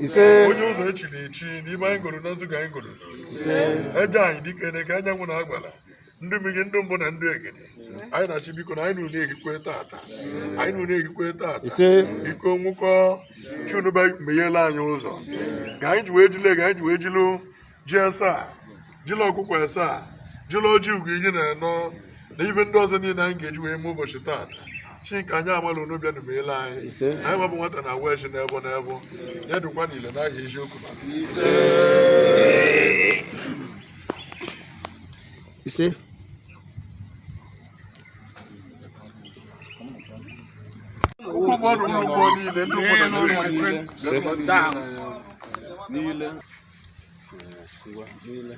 Ise. Onye ụzọ echiri echi n'ime anyị goro na nzuga anyị goro. Ise. Eje anyị dike na ka anyanwụ na agbala ndị mmiri, ndị mbụ na ndị egede. Anyị na-achị, biko, na anyị na unu erikwe tata, anyị na unu erikwe tata. Ise. Biko, nwụkọ chunuba meghela anyị ụzọ ka anyị ji wee jile, ka anyị ji wee jilu ji asaa, jila ọkụkọ asaa, jila oji ugo 14 na ibe ndị ọzọ niile anyị ga-eji wee mee ụbọchị tata. Chi nke anyị amala unu bịa meghela anyị. Ise. Anyị gbabụ nwata na awa echi n'ebo n'ebo ya dịkwa niile n'ahịa eziokwu na. Ise. Ise. Ụkwụ bụ ọnụ ụlọ ụgbọ niile ndị obodo niile. Ise. Niile. Ngwa, niile.